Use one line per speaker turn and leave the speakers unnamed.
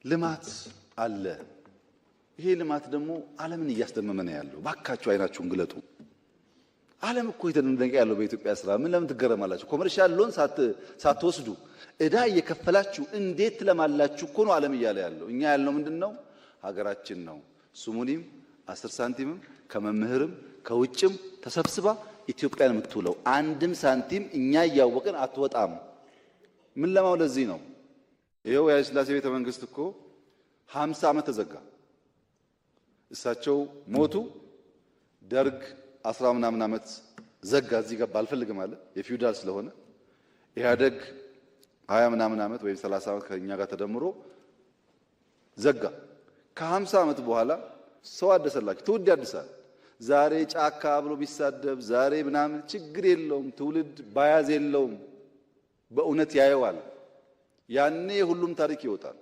ልማት አለ። ይሄ ልማት ደግሞ ዓለምን እያስደመመ ነው ያለው። ባካችሁ አይናችሁን ግለጡ። ዓለም እኮ የተደነቀ ያለው በኢትዮጵያ ስራ። ምን ለምን ትገረማላችሁ? Commercial loan ሳትወስዱ እዳ እየከፈላችሁ እንዴት ትለማላችሁ እኮ ነው ዓለም እያለ ያለው። እኛ ያልነው ምንድን ነው? ሀገራችን ነው። ስሙኒም 10 ሳንቲምም ከመምህርም ከውጭም ተሰብስባ ኢትዮጵያን የምትውለው አንድም ሳንቲም እኛ እያወቅን አትወጣም። ምን ለማው ለዚህ ነው። ይኸው የኃይለ ሥላሴ ቤተ መንግስት እኮ 50 ዓመት ተዘጋ። እሳቸው ሞቱ። ደርግ አስራ ምናምን ዓመት ዘጋ። እዚህ ገባ አልፈልግም አለ የፊውዳል ስለሆነ። ኢህአደግ 20 ምናምን ዓመት ወይም 30 ዓመት ከኛ ጋር ተደምሮ ዘጋ። ከ50 ዓመት በኋላ ሰው አደሰላችሁ። ትውልድ ያድሳል። ዛሬ ጫካ ብሎ ቢሳደብ ዛሬ ምናምን ችግር የለውም። ትውልድ ባያዝ የለውም። በእውነት ያየዋል። ያኔ ሁሉም ታሪክ ይወጣል።